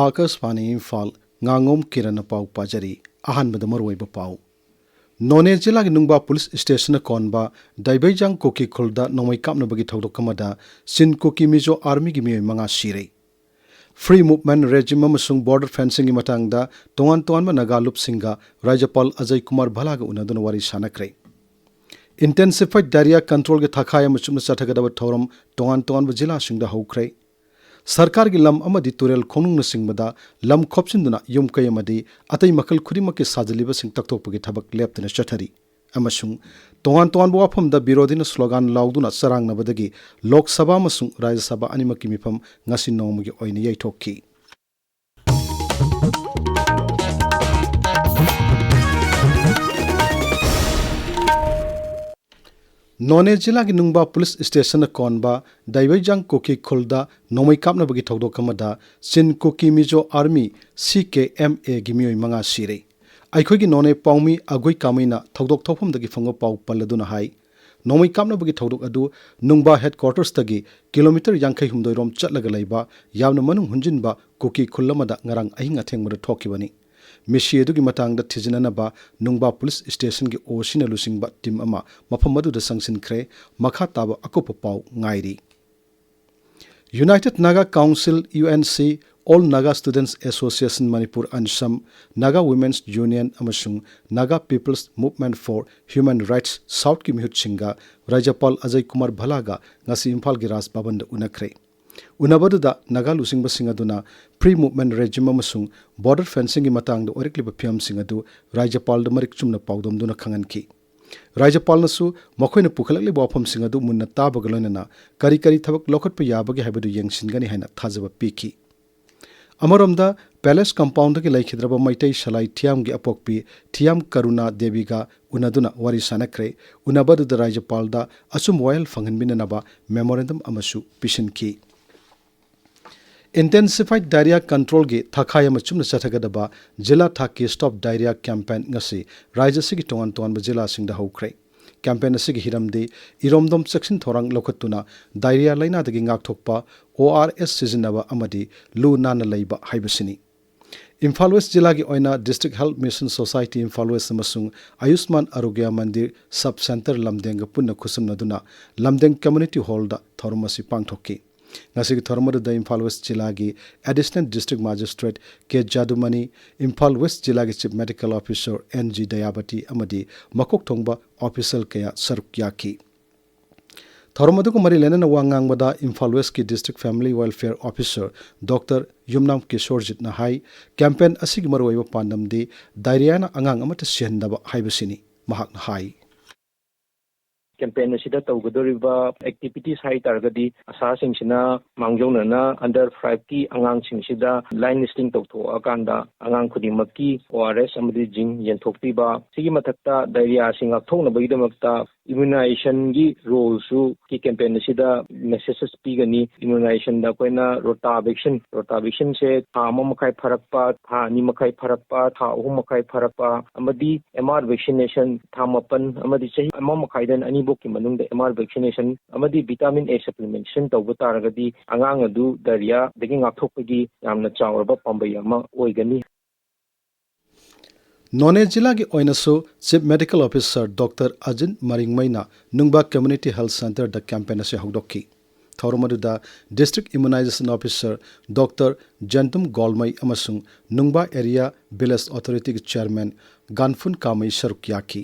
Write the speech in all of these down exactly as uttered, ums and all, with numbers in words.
ꯑꯥꯀꯥꯁꯕꯥꯅꯤ ꯏꯝꯐꯥꯜ, ꯉꯥꯉꯣꯝ ꯀꯤꯔꯟꯅ ꯄꯥꯎ ꯄꯥꯖꯔꯤ꯫ ꯑꯍꯥꯟꯕꯗ ꯃꯔꯨꯑꯣꯏꯕ ꯄꯥꯎ꯫ ꯅꯣꯅꯦ ꯖꯤꯂꯥꯒꯤ ꯅꯨꯡꯕꯥ ꯄꯨꯂꯤꯁ ꯁ꯭ꯇꯦꯁꯟꯅ ꯀꯣꯟꯕ ꯗꯥꯏꯕꯩꯖꯥꯡ ꯀꯨꯀꯤ ꯈꯨꯜꯗ ꯅꯣꯡꯃꯩ ꯀꯥꯞꯅꯕꯒꯤ ꯊꯧꯗꯣꯛ ꯑꯃꯗ ꯆꯤꯟ ꯀꯨꯀꯤ ꯃꯤꯖꯣ ꯑꯥꯔꯃꯤꯒꯤ ꯃꯤꯑꯣꯏ ꯃꯉꯥ ꯁꯤꯔꯦ꯫ ꯐ꯭ꯔꯤ ꯃꯨꯚꯃꯦꯟꯠ ꯔꯦꯖꯤꯝ ꯑꯃꯁꯨꯡ ꯕꯣꯔꯗꯔ ꯐꯦꯟꯁꯤꯡꯒꯤ ꯃꯇꯥꯡꯗ ꯇꯣꯉꯥꯟ ꯇꯣꯉꯥꯟꯕ ꯅꯥꯒꯥ ꯂꯨꯞꯁꯤꯡꯒ ꯔꯥꯖ꯭ꯌꯄꯥꯜ ꯑꯖꯌ ꯀꯨꯃꯥꯔ ꯚꯂꯥꯒ ꯎꯅꯗꯨꯅ ꯋꯥꯔꯤ ꯁꯥꯟꯅꯈ꯭ꯔꯦ꯫ ꯏꯟꯇꯦꯟꯁꯤꯐꯥꯏꯗ ꯗꯥꯏꯔꯤꯌꯥ ꯀꯟꯇ꯭ꯔꯣꯜꯒꯤ ꯊꯥꯈꯥꯏ ꯑꯃ ꯆꯨꯞꯅ ꯆꯠꯊꯒꯗꯕ ꯊꯧꯔꯝ ꯇꯣꯉꯥꯟ ꯇꯣꯉꯥꯟꯕ ꯖꯤꯂꯥꯁꯤꯡꯗ ꯍꯧꯈ꯭ꯔꯦ꯫ ꯁꯔꯀꯥꯔꯒꯤ ꯂꯝ ꯑꯃꯗꯤ ꯇꯨꯔꯦꯜ ꯈꯣꯡꯅꯨꯡꯅꯆꯤꯡꯕꯗ ꯂꯝ ꯈꯣꯞꯆꯤꯟꯗꯨꯅ ꯌꯨꯝ ꯀꯩ ꯑꯃꯗꯤ ꯑꯇꯩ ꯃꯈꯜ ꯈꯨꯗꯤꯡꯃꯛꯀꯤ ꯁꯥꯖꯤꯜꯂꯤꯕꯁꯤꯡ ꯇꯛꯊꯣꯛꯄꯒꯤ ꯊꯕꯛ ꯂꯦꯞꯇꯅ ꯆꯠꯊꯔꯤ꯫ ꯑꯃꯁꯨꯡ ꯇꯣꯉꯥꯟ ꯇꯣꯉꯥꯟꯕ ꯋꯥꯐꯝꯗ ꯕꯤꯔꯣꯙꯤꯅ ꯁ꯭ꯂꯣꯒꯥꯟ ꯂꯥꯎꯗꯨꯅ ꯆꯔꯥꯡꯅꯕꯗꯒꯤ ꯂꯣꯛ ꯁꯚꯥ ꯑꯃꯁꯨꯡ ꯔꯥꯖ꯭ꯌ ꯁꯚꯥ ꯑꯅꯤꯃꯛꯀꯤ ꯃꯤꯐꯝ ꯉꯁꯤ ꯅꯣꯡꯃꯒꯤ ꯑꯣꯏꯅ ꯌꯩꯊꯣꯛꯈꯤ꯫ ꯅꯣꯅꯦ ꯖꯤꯂꯥꯒꯤ ꯅꯨꯡꯕꯥ ꯄꯨꯂꯤꯁ ꯁ꯭ꯇꯦꯁꯟꯅ ꯀꯣꯟꯕ ꯗꯥꯏꯕꯩꯖꯥꯡ ꯀꯨꯀꯤ ꯈꯨꯜꯗ ꯅꯣꯡꯃꯩ ꯀꯥꯞꯅꯕꯒꯤ ꯊꯧꯗꯣꯛ ꯑꯃꯗ ꯆꯤꯟ ꯀꯨꯀꯤ ꯃꯤꯖꯣ ꯑꯥꯔꯃꯤ, ꯁꯤ ꯀꯦ ꯑꯦꯝ ꯑꯦꯒꯤ ꯃꯤꯑꯣꯏ ꯃꯉꯥ ꯁꯤꯔꯦ꯫ ꯑꯩꯈꯣꯏꯒꯤ ꯅꯣꯅꯦ ꯄꯥꯎꯃꯤ ꯑꯒꯨꯏ ꯀꯥꯃꯩꯅ ꯊꯧꯗꯣꯛ ꯊꯣꯛꯐꯝꯗꯒꯤ ꯐꯪꯕ ꯄꯥꯎ ꯄꯜꯂꯗꯨꯅ ꯍꯥꯏ, ꯅꯣꯡꯃꯩ ꯀꯥꯞꯅꯕꯒꯤ ꯊꯧꯗꯣꯛ ꯑꯗꯨ ꯅꯨꯡꯕꯥ ꯍꯦꯗꯀ꯭ꯋꯥꯇꯔꯁꯇꯒꯤ ꯀꯤꯂꯣꯃꯤꯇꯔ ꯌꯥꯡꯈꯩ ꯍꯨꯝꯗꯣꯏ ꯔꯣꯝ ꯆꯠꯂꯒ ꯂꯩꯕ ꯌꯥꯝꯅ ꯃꯅꯨꯡ ꯍꯨꯟꯖꯤꯟꯕ ꯀꯨꯀꯤ ꯈꯨꯜ ꯑꯃꯗ ꯉꯔꯥꯡ ꯑꯍꯤꯡ ꯑꯊꯦꯡꯕꯗ ꯊꯣꯛꯈꯤꯕꯅꯤ꯫ ꯃꯤꯁꯤ ꯑꯗꯨꯒꯤ ꯃꯇꯥꯡꯗ ꯊꯤꯖꯤꯟꯅꯅꯕ ꯅꯨꯡꯕꯥ ꯄꯨꯂꯤꯁ ꯁ꯭ꯇꯦꯁꯟꯒꯤ ꯑꯣ ꯁꯤꯅ ꯂꯨꯆꯤꯡꯕ ꯇꯤꯝ ꯑꯃ ꯃꯐꯝ ꯑꯗꯨꯗ ꯆꯪꯁꯤꯟꯈ꯭ꯔꯦ꯫ ꯃꯈꯥ ꯇꯥꯕ ꯑꯀꯨꯞꯄ ꯄꯥꯎ ꯉꯥꯏꯔꯤ꯫ United Naga Council, U N C, All Naga Students Association Manipur, ꯑꯟꯁꯝ, Naga Women's Union ꯑꯃꯁꯨꯡ Naga People's Movement for Human Rights, ꯁꯥꯎꯠꯀꯤ ꯃꯤꯍꯨꯠꯁꯤꯡꯒ ꯔꯥꯖ꯭ꯌꯄꯥꯜ ꯑꯖꯌ ꯀꯨꯃꯥꯔ ꯚꯂꯥꯒ ꯉꯁꯤ ꯏꯝꯐꯥꯜꯒꯤ ꯔꯥꯖ ꯚꯕꯟꯗ ꯎꯅꯈ꯭ꯔꯦ꯫ ꯎꯅꯕꯗꯨꯗ ꯅꯥꯒꯥ ꯂꯨꯆꯤꯡꯕꯁꯤꯡ ꯑꯗꯨꯅ ꯐ꯭ꯔꯤ ꯃꯨꯚꯃꯦꯟꯠ ꯔꯦꯖꯤꯝ ꯑꯃꯁꯨꯡ ꯕꯣꯔꯗꯔ ꯐꯦꯟꯁꯤꯡꯒꯤ ꯃꯇꯥꯡꯗ ꯑꯣꯏꯔꯛꯂꯤꯕ ꯐꯤꯚꯝꯁꯤꯡ ꯑꯗꯨ ꯔꯥꯖ꯭ꯌꯄꯥꯜꯗ ꯃꯔꯤꯛ ꯆꯨꯝꯅ ꯄꯥꯎꯗꯝꯗꯨꯅ ꯈꯪꯍꯟꯈꯤ꯫ ꯔꯥꯖ꯭ꯌꯄꯥꯜꯅꯁꯨ ꯃꯈꯣꯏꯅ ꯄꯨꯈꯠꯂꯛꯂꯤꯕ ꯋꯥꯐꯝꯁꯤꯡ ꯑꯗꯨ ꯃꯨꯟꯅ ꯇꯥꯕꯒ ꯂꯣꯏꯅꯅ ꯀꯔꯤ ꯀꯔꯤ ꯊꯕꯛ ꯂꯧꯈꯠꯄ ꯌꯥꯕꯒꯦ ꯍꯥꯏꯕꯗꯨ ꯌꯦꯡꯁꯤꯟꯒꯅꯤ ꯍꯥꯏꯅ ꯊꯥꯖꯕ ꯄꯤꯈꯤ꯫ ꯑꯃꯔꯣꯝꯗ, ꯄꯦꯂꯦꯁ ꯀꯝꯄꯥꯎꯟꯗꯒꯤ ꯂꯩꯈꯤꯗ꯭ꯔꯕ ꯃꯩꯇꯩ ꯁꯂꯥꯏ ꯊꯤꯌꯥꯝꯒꯤ ꯑꯄꯣꯛꯄꯤ ꯊꯤꯌꯥꯝ ꯀꯔꯨꯅꯥ ꯗꯦꯕꯤꯒ ꯎꯅꯗꯨꯅ ꯋꯥꯔꯤ ꯁꯥꯟꯅꯈ꯭ꯔꯦ꯫ ꯎꯅꯕꯗꯨꯗ ꯔꯥꯖ꯭ꯌꯄꯥꯜꯗ ꯑꯆꯨꯝꯕ ꯋꯥꯌꯦꯜ ꯐꯪꯍꯟꯕꯤꯅꯅꯕ ꯃꯦꯃꯣꯔꯦꯟꯗꯝ ꯑꯃꯁꯨ ꯄꯤꯁꯤꯟꯈꯤ꯫ ꯏꯟꯇꯦꯟꯁꯤꯐꯥꯏꯗ ꯗꯥꯏꯔꯤꯌꯥ ꯀꯟꯇ꯭ꯔꯣꯜꯒꯤ ꯊꯥꯈꯥꯏ ꯑꯃ ꯆꯨꯝꯅ ꯆꯠꯊꯒꯗꯕ ꯖꯤꯂꯥ ꯊꯥꯛꯀꯤ ꯁ꯭ꯇꯣꯞ ꯗꯥꯏꯔꯤꯌꯥ ꯀꯦꯝꯄꯦꯟ ꯉꯁꯤ ꯔꯥꯖ꯭ꯌ ꯑꯁꯤꯒꯤ ꯇꯣꯉꯥꯟ ꯇꯣꯉꯥꯟꯕ ꯖꯤꯂꯥꯁꯤꯡꯗ ꯍꯧꯈ꯭ꯔꯦ꯫ Campaign ꯑꯁꯤꯒꯤ ꯍꯤꯔꯝꯗꯤ ꯏꯔꯣꯝꯗꯣꯝ ꯆꯦꯛꯁꯤꯟ ꯊꯧꯔꯥꯡ ꯂꯧꯈꯠꯇꯨꯅ diarrhea ꯂꯥꯏꯅꯥꯗꯒꯤ ꯉꯥꯛꯊꯣꯛꯄ, O R S ꯁꯤꯖꯤꯟꯅꯕ ꯑꯃꯗꯤ ꯂꯨ ꯅꯥꯟꯅ ꯂꯩꯕ ꯍꯥꯏꯕꯁꯤꯅꯤ꯫ ꯏꯝꯐꯥꯜ ꯋꯦꯁ ꯖꯤꯂꯥꯒꯤ ꯑꯣꯏꯅ District Health Mission Society Imphal west ꯑꯃꯁꯨꯡ ꯑꯌꯨꯁꯃꯥꯟ ꯑꯔꯣꯒ꯭ꯌ ꯃꯟꯗꯤꯔ Sub Centre ꯂꯝꯗꯦꯡꯒ ꯄꯨꯟꯅ ꯈꯨꯠꯁꯝꯅꯗꯨꯅ ꯂꯝꯗꯦꯡ Community Hallꯗ ꯊꯧꯔꯝ ꯑꯁꯤ ꯄꯥꯡꯊꯣꯛꯈꯤ꯫ ꯉꯁꯤꯒꯤ ꯊꯧꯔꯝ ꯑꯗꯨꯗ ꯏꯝꯐꯥꯜ ꯋꯦꯁ ꯖꯤꯂꯥꯒꯤ Additional District Magistrate ꯀꯦ ꯖꯥꯗꯨꯃꯅꯤ, ꯏꯝꯐꯥꯜ ꯋꯦꯁ ꯖꯤꯂꯥꯒꯤ Chief Medical Officer N G Dayabati ꯑꯃꯗꯤ ꯃꯀꯣꯛ ꯊꯣꯡꯕ official ꯀꯌꯥ ꯁꯔꯨꯛ ꯌꯥꯈꯤ꯫ ꯊꯧꯔꯝ ꯑꯗꯨꯒ ꯃꯔꯤ ꯂꯩꯅꯅ ꯋꯥ ꯉꯥꯡꯕꯗ ꯏꯝꯐꯥꯜ ꯋꯦꯁꯀꯤ District Family Welfare Officer doctor Yumnam ꯀꯤꯁꯣꯔꯖꯤꯠꯅ ꯍꯥꯏ, campaign ꯑꯁꯤꯒꯤ ꯃꯔꯨꯑꯣꯏꯕ ꯄꯥꯟꯗꯝꯗꯤ diarrheaꯅ ꯑꯉꯥꯡ ꯑꯃꯠꯇ ꯁꯤꯍꯟꯗꯕ ꯍꯥꯏꯕꯁꯤꯅꯤ꯫ ꯃꯍꯥꯛꯅ ꯍꯥꯏ꯫ Campaign ꯑꯁꯤꯗ ꯇꯧꯒꯗꯧꯔꯤꯕ activities ꯍꯥꯏ ꯇꯥꯔꯒꯗꯤ ꯑꯁꯥꯁꯤꯡꯁꯤꯅ ꯃꯥꯡꯖꯧꯅꯅ under fiveꯀꯤ ꯑꯉꯥꯡꯁꯤꯡꯁꯤꯗ line listing ꯇꯧꯊꯣꯛꯑꯀꯥꯟꯗ ꯑꯉꯥꯡ ꯈꯨꯗꯤꯡꯃꯛꯀꯤ O R S ꯑꯃꯗꯤ zinc ꯌꯦꯟꯊꯣꯛꯄꯤꯕ, ꯁꯤꯒꯤ ꯃꯊꯛꯇ diarrheaꯁꯤ ꯉꯥꯛꯊꯣꯛꯅꯕꯒꯤꯗꯃꯛꯇ immunizationꯒꯤ roleꯁꯨ campaign ꯑꯁꯤꯗ messages ꯄꯤꯒꯅꯤ꯫ Immunizationꯗ ꯑꯩꯈꯣꯏꯅ rota vaccine, rota vaccineꯁꯦ ꯊꯥ ꯑꯃ ꯃꯈꯥꯏ ꯐꯥꯔꯛꯄ, ꯊꯥ ꯑꯅꯤ ꯃꯈꯥꯏ ꯐꯥꯔꯛꯄ, ꯊꯥ ꯑꯍꯨꯝ ꯃꯈꯥꯏ ꯐꯥꯔꯛꯄ, ꯑꯃꯗꯤ M R vaccination ꯊꯥ ꯃꯥꯄꯟ ꯑꯃꯗꯤ ꯆꯍꯤ ꯑꯃ ꯃꯈꯥꯏꯗꯩꯅ ꯑꯅꯤꯕꯨꯛꯀꯤ ꯃꯅꯨꯡꯗ M R vaccination ꯑꯃꯗꯤ vitamin A supplementation ꯇꯧꯕ ꯇꯥꯔꯒꯗꯤ ꯑꯉꯥꯡ ꯑꯗꯨ diarrheaꯗꯒꯤ ꯉꯥꯛꯊꯣꯛꯄꯒꯤ ꯌꯥꯝꯅ ꯆꯥꯎꯔꯕ ꯄꯥꯝꯕꯩ ꯑꯃ ꯑꯣꯏꯒꯅꯤ꯫ ꯅꯣꯅꯦ ꯖꯤꯂꯥꯒꯤ ꯑꯣꯏꯅꯁꯨ Chief Medical Officer doctor Ajin ꯃꯔꯤꯡꯃꯩꯅ ꯅꯨꯡꯕꯥ Community Health Centreꯗ campaign ꯑꯁꯤ ꯍꯧꯗꯣꯛꯈꯤ꯫ ꯊꯧꯔꯝ ꯑꯗꯨꯗ District Immunization Officer doctor Jentum Golmei ꯑꯃꯁꯨꯡ ꯅꯨꯡꯕꯥ Area Village Authorityꯒꯤ Chairman ꯒꯥꯟꯐꯨꯟ ꯀꯥꯃꯩ ꯁꯔꯨꯛ ꯌꯥꯈꯤ꯫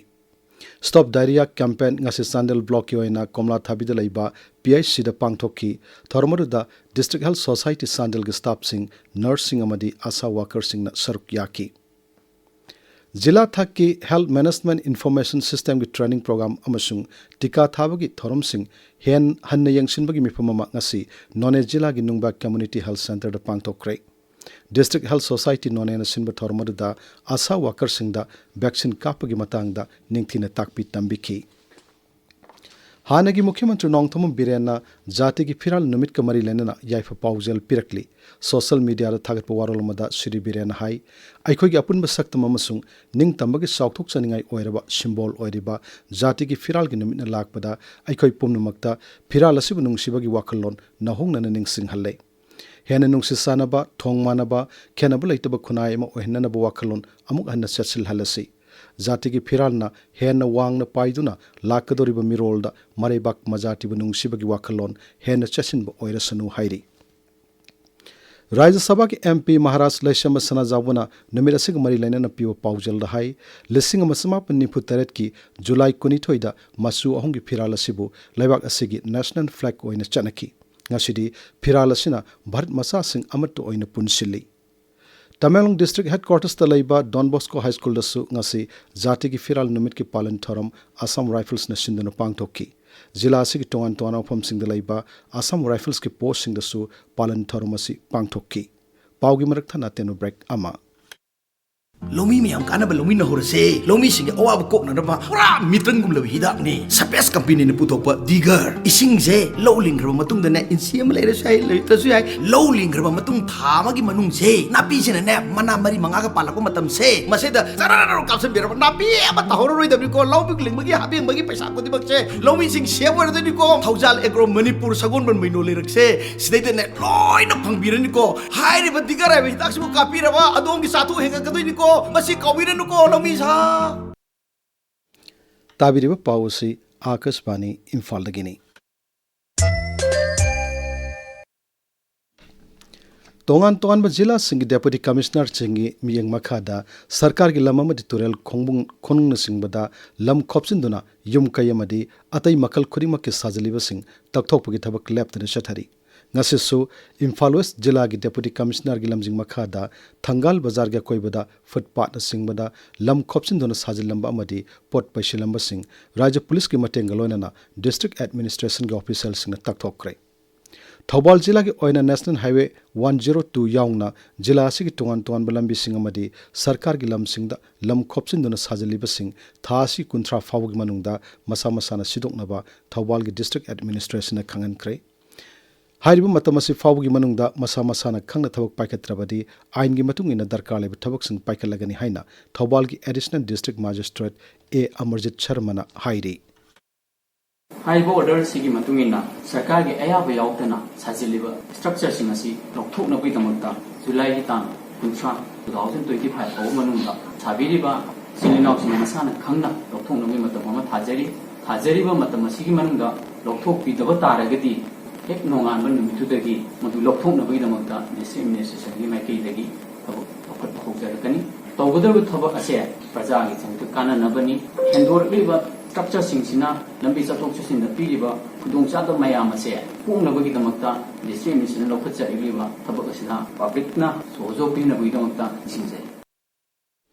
Stop Diarrhea campaign ꯉꯁꯤ ꯆꯥꯟꯗꯦꯜ blockꯀꯤ ꯑꯣꯏꯅ ꯀꯣꯝꯂꯥꯊꯥꯕꯤꯗ ꯂꯩꯕ P H Cꯗ ꯄꯥꯡꯊꯣꯛꯈꯤ꯫ ꯊꯧꯔꯝ ꯑꯗꯨꯗ District Health Society ꯆꯥꯟꯗꯦꯜꯒꯤ staffꯁꯤꯡ, nurseꯁꯤꯡ ꯑꯃꯗꯤ ASHA workerꯁꯤꯡꯅ ꯁꯔꯨꯛ ꯌꯥꯈꯤ꯫ ꯖꯤꯂꯥ ꯊꯥꯛꯀꯤ Health Management Information Systemꯒꯤ training program ꯑꯃꯁꯨꯡ ꯇꯤꯀꯥ ꯊꯥꯕꯒꯤ ꯊꯧꯔꯝꯁꯤꯡ ꯍꯦꯟ-, ꯍꯟꯅ ꯌꯦꯡꯁꯤꯟꯕꯒꯤ ꯃꯤꯐꯝ ꯑꯃ ꯉꯁꯤ ꯅꯣꯅꯦ ꯖꯤꯂꯥꯒꯤ ꯅꯨꯡꯕꯥ Community Health Centreꯗ ꯄꯥꯡꯊꯣꯛꯈ꯭ꯔꯦ꯫ District Health Society ꯅꯣꯅꯦꯅ ꯁꯤꯟꯕ ꯊꯧꯔꯝ ꯑꯗꯨꯗ ASHA workerꯁꯤꯡꯗ vaccine ꯀꯥꯞꯄꯒꯤ ꯃꯇꯥꯡꯗ ꯅꯤꯡꯊꯤꯅ ꯇꯥꯛꯄꯤ ꯇꯝꯕꯤꯈꯤ꯫ ꯍꯥꯟꯅꯒꯤ ꯃꯨꯈ꯭ꯌ ꯃꯟꯇ꯭ꯔꯤ ꯅꯣꯡꯊꯣꯝꯕꯝ ꯕꯤꯔꯦꯟꯅ ꯖꯥꯇꯤꯒꯤ ꯐꯤꯔꯥꯜ ꯅꯨꯃꯤꯠꯀ ꯃꯔꯤ ꯂꯩꯅꯅ ꯌꯥꯏꯐ ꯄꯥꯎꯖꯦꯜ ꯄꯤꯔꯛꯂꯤ꯫ ꯁꯣꯁꯤꯌꯦꯜ ꯃꯤꯗꯤꯌꯥꯗ ꯊꯥꯒꯠꯄ ꯋꯥꯔꯣꯜ ꯑꯃꯗ ꯁ꯭ꯔꯤ ꯕꯤꯔꯦꯟꯅ ꯍꯥꯏ, "ꯑꯩꯈꯣꯏꯒꯤ ꯑꯄꯨꯟꯕ ꯁꯛꯇꯝ ꯑꯃꯁꯨꯡ ꯅꯤꯡꯇꯝꯕꯒꯤ ꯆꯥꯎꯊꯣꯛꯆꯅꯤꯡꯉꯥꯏ ꯑꯣꯏꯔꯕ ꯁꯤꯝꯕꯣꯜ ꯑꯣꯏꯔꯤꯕ ꯖꯥꯇꯤꯒꯤ ꯐꯤꯔꯥꯜꯒꯤ ꯅꯨꯃꯤꯠꯅ ꯂꯥꯛꯄꯗ ꯑꯩꯈꯣꯏ ꯄꯨꯝꯅꯃꯛꯇ ꯐꯤꯔꯥꯜ ꯑꯁꯤꯕꯨ ꯅꯨꯡꯁꯤꯕꯒꯤ ꯋꯥꯈꯜꯂꯣꯟ ꯅꯧꯍꯧꯅꯅ ꯅꯤꯡꯁꯤꯡꯍꯜꯂꯦ꯫ ꯍꯦꯟꯅ ꯅꯨꯡꯁꯤ ꯆꯥꯟꯅꯕ, ꯊꯣꯡ ꯃꯥꯟꯅꯕ, ꯈꯦꯠꯅꯕ ꯂꯩꯇꯕ ꯈꯨꯟꯅꯥꯏ ꯑꯃ ꯑꯣꯏꯍꯟꯅꯅꯕ ꯋꯥꯈꯜꯂꯣꯟ ꯑꯃꯨꯛ ꯍꯟꯅ ꯆꯦꯠꯁꯤꯜꯍꯜꯂꯁꯤ꯫ ꯖꯥꯇꯤꯒꯤ ꯐꯤꯔꯥꯜꯅ ꯍꯦꯟꯅ ꯋꯥꯡꯅ ꯄꯥꯏꯗꯨꯅ ꯂꯥꯛꯀꯗꯧꯔꯤꯕ ꯃꯤꯔꯣꯜꯗ ꯃꯔꯩꯕꯥꯛ ꯃꯖꯥꯇꯤꯕꯨ ꯅꯨꯡꯁꯤꯕꯒꯤ ꯋꯥꯈꯜꯂꯣꯟ ꯍꯦꯟꯅ ꯆꯦꯠꯁꯤꯟꯕ ꯑꯣꯏꯔꯁꯅꯨ" ꯍꯥꯏꯔꯤ꯫ ꯔꯥꯖ꯭ꯌ ꯁꯚꯥꯒꯤ ꯑꯦꯝ ꯄꯤ ꯃꯍꯥꯔꯥꯖ ꯂꯩꯁ꯭ꯔꯝ ꯁꯅꯥꯖꯥꯎꯕꯅ ꯅꯨꯃꯤꯠ ꯑꯁꯤꯒ ꯃꯔꯤ ꯂꯩꯅꯅ ꯄꯤꯕ ꯄꯥꯎꯖꯦꯜꯗ ꯍꯥꯏ, ꯂꯤꯁꯤꯡ ꯑꯃ ꯆꯃꯥꯄꯟ ꯅꯤꯐꯨ ꯇꯔꯦꯠꯀꯤ ꯖꯨꯂꯥꯏ ꯀꯨꯟꯅꯤꯊꯣꯏꯗ ꯃꯆꯨ ꯑꯍꯨꯝꯒꯤ ꯐꯤꯔꯥꯜ ꯑꯁꯤꯕꯨ ꯂꯩꯕꯥꯛ ꯑꯁꯤꯒꯤ ꯅꯦꯁꯅꯦꯜ ꯐ꯭ꯂꯦꯒ ꯑꯣꯏꯅ ꯆꯠꯅꯈꯤ꯫ ꯉꯁꯤꯗꯤ ꯐꯤꯔꯥꯜ ꯑꯁꯤꯅ ꯚꯥꯔꯠ ꯃꯆꯥꯁꯤꯡ ꯑꯃꯠꯇ ꯑꯣꯏꯅ ꯄꯨꯟꯁꯤꯜꯂꯤ꯫ ꯇꯃꯦꯡꯂꯣꯡ ꯗꯤꯁꯇ꯭ꯔꯤꯛ ꯍꯦꯗꯀ꯭ꯋꯥꯇꯔꯁꯇ ꯂꯩꯕ ꯗꯣꯟ ꯕꯣꯁꯀꯣ ꯍꯥꯏ ꯁ꯭ꯀꯨꯜꯗꯁꯨ ꯉꯁꯤ ꯖꯥꯇꯤꯒꯤ ꯐꯤꯔꯥꯜ ꯅꯨꯃꯤꯠꯀꯤ ꯄꯥꯂꯟ ꯊꯧꯔꯝ ꯑꯁꯥꯝ ꯔꯥꯏꯐꯜꯁꯅ ꯁꯤꯟꯗꯨꯅ ꯄꯥꯡꯊꯣꯛꯈꯤ꯫ ꯖꯤꯂꯥ ꯑꯁꯤꯒꯤ ꯇꯣꯉꯥꯟ ꯇꯣꯉꯥꯟꯕ ꯃꯐꯝꯁꯤꯡꯗ ꯂꯩꯕ ꯑꯁꯥꯝ ꯔꯥꯏꯐꯜꯁꯀꯤ ꯄꯣꯁꯁꯤꯡꯗꯁꯨ ꯄꯥꯂꯟ ꯊꯧꯔꯝ ꯑꯁꯤ ꯄꯥꯡꯊꯣꯛꯈꯤ꯫ ꯄꯥꯎꯒꯤ ꯃꯔꯛ ꯊꯠꯅ ꯇꯦꯟꯕ ꯕ꯭ꯔꯦꯛ ꯑꯃ꯫ ꯂꯧꯃꯤ ꯃꯌꯥꯝ ꯀꯥꯟꯅꯕ ꯂꯧꯃꯤꯟꯅꯍꯧꯔꯁꯦ꯫ ꯂꯧꯃꯤꯁꯤꯡꯒꯤ ꯑꯋꯥꯕ ꯀꯣꯛꯅꯅꯕ ꯄꯨꯔꯥ ꯃꯤꯇ꯭ꯔꯪꯒꯨꯝꯂꯕ ꯍꯤꯗꯥꯛꯅꯤ꯫ ꯁꯄꯦꯁ ꯀꯝꯄꯦꯅꯤꯅ ꯄꯨꯊꯣꯛꯄ ꯗꯤꯒꯔ꯫ ꯏꯁꯤꯡꯁꯦ ꯂꯧ ꯂꯤꯡꯈ꯭ꯔꯕ ꯃꯇꯨꯡꯗꯅꯦ, ꯏꯟꯆꯤ ꯑꯃ ꯂꯩꯔꯁꯨ ꯌꯥꯏ, ꯂꯩꯇ꯭ꯔꯁꯨ ꯌꯥꯏ, ꯂꯧ ꯂꯤꯡꯈ꯭ꯔꯕ ꯃꯇꯨꯡ ꯊꯥ ꯑꯃꯒꯤ ꯃꯅꯨꯡꯁꯦ ꯅꯥꯄꯤꯁꯤꯅꯅꯦ ꯃꯅꯥ ꯃꯔꯤ ꯃꯉꯥꯒ ꯄꯥꯜꯂꯛꯄ ꯃꯇꯝꯁꯦ, ꯃꯁꯤꯗ ꯆꯔꯥꯔ ꯀꯥꯞꯁꯤꯟꯕꯤꯔꯕ ꯅꯥꯄꯤ ꯑꯃ ꯇꯥꯍꯧꯔꯔꯣꯏꯗꯕꯅꯤꯀꯣ꯫ ꯂꯧ ꯂꯤꯡꯕꯒꯤ ꯍꯥꯕꯦꯡꯕꯒꯤ ꯄꯩꯁꯥ ꯈꯨꯗꯤꯡꯃꯛꯁꯦ ꯂꯧꯃꯤꯁꯤꯡ ꯁꯦꯞ ꯑꯣꯏꯔꯗꯣꯏꯅꯤꯀꯣ꯫ ꯊꯧꯖꯥꯜ ꯑꯦꯒ꯭ꯔꯣ ꯃꯅꯤꯄꯨꯔ ꯁꯒꯣꯜꯕꯟ ꯃꯩꯅꯣ ꯂꯩꯔꯛꯁꯦ ꯁꯤꯗꯩꯗꯅꯦ ꯂꯣꯏꯅ ꯐꯪꯕꯤꯔꯅꯤꯀꯣ꯫ ꯍꯥꯏꯔꯤꯕ ꯗꯤꯒꯔ ꯍꯥꯏꯕ ꯍꯤꯗꯥꯛꯁꯤꯕꯨ ꯀꯥꯞꯄꯤꯔꯕ ꯑꯗꯣꯝꯒꯤ ꯆꯥꯊꯣꯛ ꯍꯦꯟꯒꯠꯀꯗꯣꯏꯅꯤꯀꯣ꯫ ꯃꯁꯤ ꯀꯥꯎꯕꯤꯔꯅꯨꯀꯣ, ꯂꯧꯃꯤ ꯁꯥ꯫ ꯇꯥꯕꯤꯔꯤꯕ ꯄꯥꯎ ꯑꯁꯤ ꯑꯥꯀꯥꯁꯕꯥꯅꯤ ꯏꯝꯐꯥꯜꯗꯒꯤꯅꯤ꯫ ꯇꯣꯉꯥꯟ ꯇꯣꯉꯥꯟꯕ ꯖꯤꯂꯥꯁꯤꯡꯒꯤ ꯗꯦꯄꯨꯇꯤ ꯀꯃꯤꯁꯅꯔꯁꯤꯡꯒꯤ ꯃꯤꯠꯌꯦꯡ ꯃꯈꯥꯗ ꯁꯔꯀꯥꯔꯒꯤ ꯂꯝ ꯑꯃꯗꯤ ꯇꯨꯔꯦꯜ ꯈꯣꯡꯕꯨꯡ ꯈꯣꯡꯅꯨꯡꯅꯆꯤꯡꯕꯗ ꯂꯝ ꯈꯣꯞꯆꯤꯟꯗꯨꯅ ꯌꯨꯝ ꯀꯩ ꯑꯃꯗꯤ ꯑꯇꯩ ꯃꯈꯜ ꯈꯨꯗꯤꯡꯃꯛꯀꯤ ꯁꯥꯖꯤꯜꯂꯤꯕꯁꯤꯡ ꯇꯛꯊꯣꯛꯄꯒꯤ ꯊꯕꯛ ꯂꯦꯞꯇꯅ ꯆꯠꯊꯔꯤ꯫ ꯉꯁꯤꯁꯨ ꯏꯝꯐꯥꯜ ꯋꯦꯁ ꯖꯤꯂꯥꯒꯤ ꯗꯦꯄꯨꯇꯤ ꯀꯃꯤꯁꯅꯔꯒꯤ ꯂꯝꯖꯤꯡ ꯃꯈꯥꯗ ꯊꯪꯒꯥꯜ ꯕꯖꯥꯔꯒꯤ ꯑꯀꯣꯏꯕꯗ ꯐꯨꯠꯄꯥꯠꯅꯆꯤꯡꯕꯗ ꯂꯝ ꯈꯣꯞꯆꯤꯟꯗꯨꯅ ꯁꯥꯖꯤꯜꯂꯝꯕ ꯑꯃꯗꯤ ꯄꯣꯠ ꯄꯩꯁꯤꯜꯂꯝꯕꯁꯤꯡ ꯔꯥꯖ꯭ꯌ ꯄꯨꯂꯤꯁꯀꯤ ꯃꯇꯦꯡꯒ ꯂꯣꯏꯅꯅ ꯗꯤꯁꯇ꯭ꯔꯤꯛ ꯑꯦꯗꯃꯤꯅꯤꯁꯇ꯭ꯔꯦꯁꯟꯒꯤ ꯑꯣꯐꯤꯁꯤꯌꯦꯜꯁꯤꯡꯅ ꯇꯛꯊꯣꯛꯈ꯭ꯔꯦ꯫ ꯊꯧꯕꯥꯜ ꯖꯤꯂꯥꯒꯤ ꯑꯣꯏꯅ National Highway one zero two ꯌꯥꯎꯅ ꯖꯤꯂꯥ ꯑꯁꯤꯒꯤ ꯇꯣꯉꯥꯟ ꯇꯣꯉꯥꯟꯕ ꯂꯝꯕꯤꯁꯤꯡ ꯑꯃꯗꯤ ꯁꯔꯀꯥꯔꯒꯤ ꯂꯝꯁꯤꯡꯗ ꯂꯝ ꯈꯣꯞꯆꯤꯟꯗꯨꯅ ꯁꯥꯖꯤꯜꯂꯤꯕꯁꯤꯡ ꯊꯥ ꯑꯁꯤ ꯀꯨꯟꯊ꯭ꯔꯥ ꯐꯥꯎꯕꯒꯤ ꯃꯅꯨꯡꯗ ꯃꯁꯥ ꯃꯁꯥꯅ ꯁꯤꯗꯣꯛꯅꯕ ꯊꯧꯕꯥꯜꯒꯤ District Administrationꯅ ꯈꯪꯍꯟꯈ꯭ꯔꯦ꯫ ꯍꯥꯏꯔꯤꯕ ꯃꯇꯝ ꯑꯁꯤ ꯐꯥꯎꯕꯒꯤ ꯃꯅꯨꯡꯗ ꯃꯁꯥ ꯃꯁꯥꯅ ꯈꯪꯅ ꯊꯕꯛ ꯄꯥꯏꯈꯠꯇ꯭ꯔꯕꯗꯤ ꯑꯥꯏꯟꯒꯤ ꯃꯇꯨꯡ ꯏꯟꯅ ꯗꯔꯀꯥꯔ ꯂꯩꯕ ꯊꯕꯛꯁꯤꯡ ꯄꯥꯏꯈꯠꯂꯒꯅꯤ ꯍꯥꯏꯅ ꯊꯧꯕꯥꯜꯒꯤ Additional District Magistrate ꯑꯦ ꯑꯃꯔꯖꯤꯠ ꯁꯔꯃꯅ ꯍꯥꯏꯔꯤ꯫ ꯍꯥꯏꯔꯤꯕ order ꯑꯁꯤꯒꯤ ꯃꯇꯨꯡ ꯏꯟꯅ ꯁꯔꯀꯥꯔꯒꯤ ꯑꯌꯥꯕ ꯌꯥꯎꯗꯅ ꯁꯥꯖꯤꯜꯂꯤꯕ structureꯁꯤꯡ ꯑꯁꯤ ꯂꯧꯊꯣꯛꯅꯕꯒꯤꯗꯃꯛꯇ ꯖꯨꯂꯥꯏꯒꯤ ꯇꯥꯡ ꯀꯨꯟꯊ꯭ꯔꯥ, two thousand twenty five ꯐꯥꯎꯕ ꯃꯅꯨꯡꯗ ꯁꯥꯕꯤꯔꯤꯕ ꯏꯆꯤꯜ ꯏꯅꯥꯎꯁꯤꯡꯅ ꯃꯁꯥꯅ ꯈꯪꯅ ꯂꯧꯊꯣꯛꯅꯕꯒꯤ ꯃꯇꯝ ꯑꯃ ꯊꯥꯖꯔꯤ꯫ ꯊꯥꯖꯔꯤꯕ ꯃꯇꯝ ꯑꯁꯤꯒꯤ ꯃꯅꯨꯡꯗ ꯂꯧꯊꯣꯛꯄꯤꯗꯕ ꯇꯥꯔꯒꯗꯤ ꯍꯦꯛ ꯅꯣꯡꯉꯥꯟꯕ ꯅꯨꯃꯤꯠꯇꯨꯗꯒꯤ ꯃꯗꯨ ꯂꯧꯊꯣꯛꯅꯕꯒꯤꯗꯃꯛꯇ District Administrationꯒꯤ ꯃꯥꯏꯀꯩꯗꯒꯤ ꯊꯕꯛ ꯂꯧꯈꯠꯄ ꯍꯧꯖꯔꯛꯀꯅꯤ꯫ ꯇꯧꯒꯗꯧꯔꯤꯕ ꯊꯕꯛ ꯑꯁꯦ ꯄ꯭ꯔꯖꯥꯒꯤ ꯊꯕꯛꯇ ꯀꯥꯟꯅꯅꯕꯅꯤ꯫ ꯍꯦꯟꯗꯣꯔꯛꯂꯤꯕ structureꯁꯤꯡꯁꯤꯅ ꯂꯝꯕꯤ ꯆꯠꯊꯣꯛ ꯆꯠꯁꯤꯟꯗ ꯄꯤꯔꯤꯕ ꯈꯨꯗꯣꯡꯆꯥꯗꯕ ꯃꯌꯥꯝ ꯑꯁꯦ ꯀꯣꯛꯅꯕꯒꯤꯗꯃꯛꯇ District Administrationꯅ ꯂꯧꯈꯠꯆꯔꯛꯂꯤꯕ ꯊꯕꯛ ꯑꯁꯤꯗ publicꯅ ꯁꯍꯖꯣꯒ ꯄꯤꯅꯕꯒꯤꯗꯃꯛꯇ ꯅꯤꯡꯁꯤꯡꯖꯔꯤ꯫